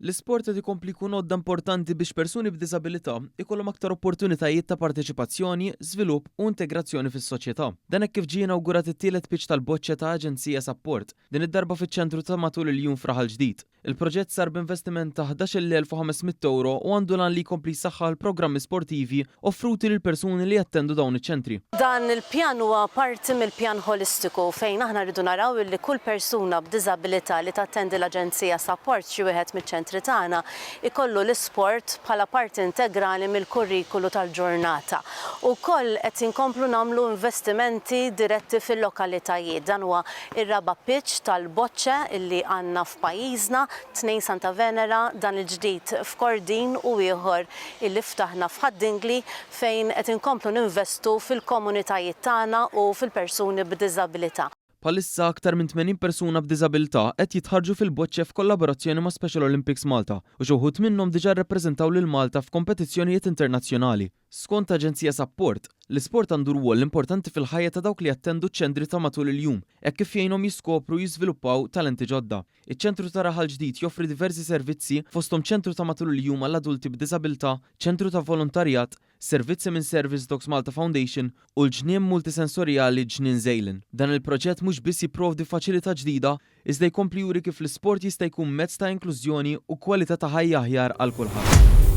L-isport qed ikompli jkun għodda importanti biex persuni b'diżabilità jkollhom aktar opportunitajiet ta' parteċipazzjoni, żvilupp u integrazzjoni fis-soċjetà. Dan hekk kif ġie inawgurat it-tielet pitch tal-boċċa ta' Aġenzija Sapport, din id-darba fiċ-ċentru ta' matul il-jum f'Raħal Ġdid. Il-proġett sar b'investiment ta' 11,500 ewro u għandu l-għan li jkompli jsaħħaħ il-programmi sportivi offruti lil persuni li jattendu dawn iċ-ċentri. Dan il-pjan huwa parti mill-pjan ħolistiku fejn aħna rridu naraw illi kull persuna b'diżabilità li tattendi l-Aġenzija Sapport f'xi wieħed miċ-ċentri tagħna jkollu l-isport bħala parti integrali mill-kurrikulu tal-ġurnata. Ukoll qed inkomplu nagħmlu investimenti diretti fil-lokalitajiet. Dan huwa Ir-raba' pitch tal-boċċe li għandna f'pajjiżna, tnejn Santa Venera, dan il-ġdid f'Kordin u ieħor illi ftaħna f'Ħad-Dingli fejn qed inkomplu ninvestu fil-komunitajiet tagħna u fil-persuni b'diżabilità. Bħalissa aktar minn 80 persuna b'diżabilità qed jitħarrġu fil-boċċe f'kollaborazzjoni ma' Special Olympics Malta u xi wħud minnhom diġà rrappreżentaw lil Malta f'kompetizzjonijiet internazzjonali. Skont Aġenzija Sapport, l-isport għandu rwol importanti fil-ħajja ta' dawk li jattendu ċ-ċentri ta' matul il-jum, hekk kif jgħinhom jiskopru u jiżviluppaw talenti ġodda. Iċ-ċentru ta' Raħal Ġdid joffri diversi servizzi, fosthom ċentru ta' matul il-jum għall-adulti b'diżabilità, ċentru ta' volontarjat, servizzi minn Service Dogs Malta Foundation u l-ġnien multisensorjali Ġnien Żejlin. Dan il-proġett mhux biss jipprovdi faċilità ġdida, iżda jkompli juri kif l-isport jista' jkun mezz ta' inklużjoni u kwalità ta' ħajja aħjar għal kulħadd.